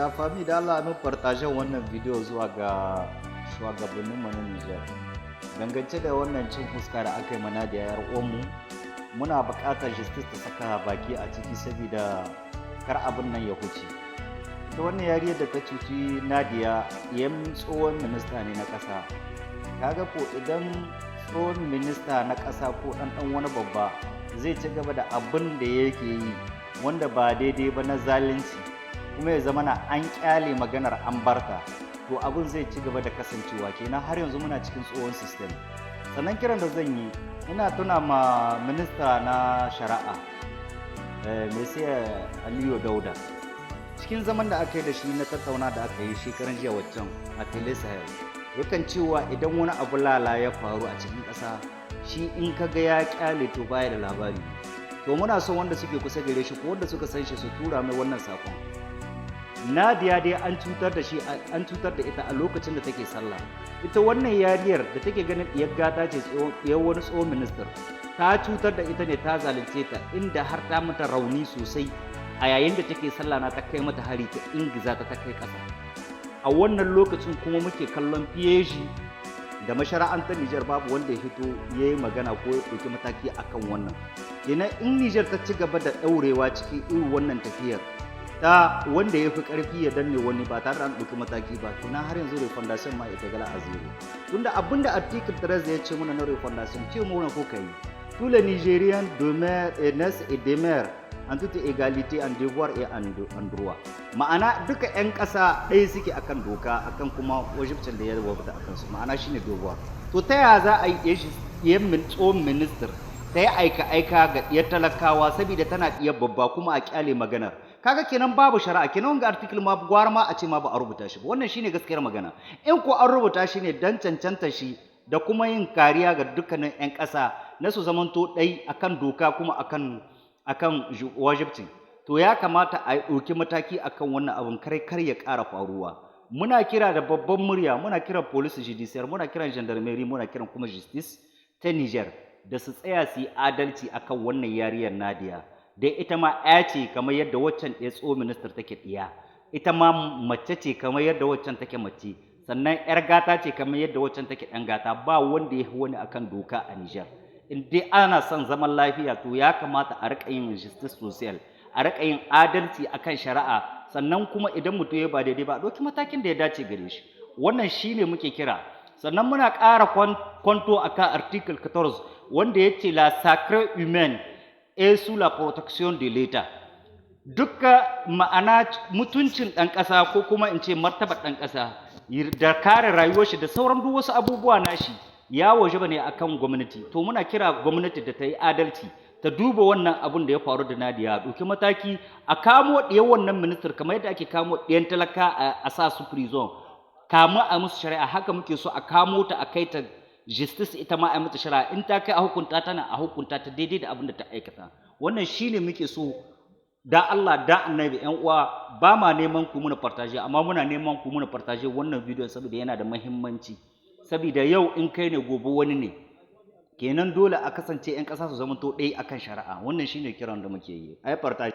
La famille, da Allah mun partager wannan bidiyo zuwa ga shugabanninmu na Niger. Dangance da wannan cin fuska da aka yi mana da yar uwanmu, muna buƙatar justice ta saka baki a ciki saboda kar abin nan ya huce. Ita wannan yariyar da ta cuci Nadia, yan tsohon minista ne na ƙasa. Kaga ko idan tsohon minista na ƙasa ko ɗan wani babba zai ci gaba da abin da yake yi wanda ba daidai ba na zalunci, kuma ya zama na an kyale maganar an barta, to abin zai ci gaba da kasancewa. Kenan har yanzu muna cikin tsohon system. Sannan kiran da zan yi, ina tuna ma minista na shari'a, Monsieur Aliyu Dauda, cikin zaman da aka yi da shi na tattauna da aka yi shekaran jiya waccan a Tele Sahel, yakan cewa idan wani abu lala ya faru a cikin ƙasa, shi in ka ga ya kyale, to baya da labari. To muna son wanda suke kusa gare shi ko wanda suka san shi su tura mai wannan sakon. Nadia dai an cutar da shi, an cutar da ita a lokacin da take sallah. Ita wannan yariyar da take ganin diyar gata ce, diyar wani tsohon minister, ta cutar da ita ne, ta zalunce ta, inda har ta mata rauni sosai a yayin da take sallah na ta kai mata hari, ta ingiza ta, ta kai ƙasa. A wannan lokacin kuma muke kallon fiyeji da mashara'antar Nijar, babu wanda ya fito ya yi magana ko ya ɗauki mataki akan wannan. Kenan in Nijar ta ci gaba da ɗaurewa cikin irin wannan tafiyar ta wanda ya fi ƙarfi ya danne wani ba tare da an ɗauki mataki ba, kenan har yanzu refondation ma ita gala a zero. Tunda abinda article 13 ya ce muna na refondation, ce muna ko kai, tous les Nigériens demeurent et naissent et demeurent en toute égalité en devoir et en droit. Ma'ana duka 'yan ƙasa ɗaya suke akan doka, akan kuma wajibcin da ya wabta akan su, ma'ana shine devoir. To ta yaya za a yi ɗiyan tsohon minister ta yi aika-aika ga ɗiyar talakawa saboda tana ɗiyar babba, kuma a kyale maganar? Kaga kenan babu shari'a. Kenan wanga article ma gwara ma a ce ma ba a rubuta shi ba. Wannan shine gaskiyar magana. In ko an rubuta shi ne dan cancanta shi da kuma yin kariya ga dukkanin 'yan ƙasa na su zamanto ɗai akan doka kuma akan wajibci, to ya kamata a ɗauki mataki akan wannan abun kar kar ya ƙara faruwa. Muna kira da babban murya, muna kiran police judiciaire, muna kiran gendarmerie, muna kiran kuma justice ta Niger da su tsaya su yi adalci akan wannan yariyar Nadia. Da ita ma ya ce kamar yadda waccan ɗaya tsohon minister take ɗiya, ita ma mace ce kamar yadda waccan take mace, sannan yar gata ce kamar yadda waccan take ɗan gata. Ba wanda ya fi wani akan doka a Niger. In dai ana son zaman lafiya, to ya kamata a riƙa yin justice social, a riƙa yin adalci akan shari'a. Sannan kuma idan mutum ya ba daidai ba, a ɗauki matakin da ya dace gare shi. Wannan shine muke kira. Sannan muna ƙara kwanto akan article 14 wanda ya ce la sacré humaine est sous la protection de l'État. Dukka ma'ana mutuncin ɗan ƙasa, ko kuma in ce martabar ɗan ƙasa, da kare rayuwar shi da sauran duk wasu abubuwa nashi, ya wajaba ne akan gwamnati. To muna kira gwamnati da ta yi adalci, ta duba wannan abun da ya faru da Nadia, ɗauki mataki a kamo ɗiyan wannan minister kamar yadda ake kamo ɗiyan talaka a sa su prison kamo a musu shari'a. Haka muke so a kamo ta, a kai ta justice, ita ma a mata shari'a. In ta kai a hukunta ta na a hukunta ta daidai da abin da ta aikata. Wannan shine muke so. Da Allah da Annabi, ƴan uwa, ba ma neman ku muna partage, amma muna neman ku muna partage wannan bidiyon saboda yana da muhimmanci, saboda yau in kai ne, gobe wani ne. Kenan dole a kasance 'yan ƙasa su zama to ɗaya akan shari'a. Wannan shine kiran da muke yi, ai partage.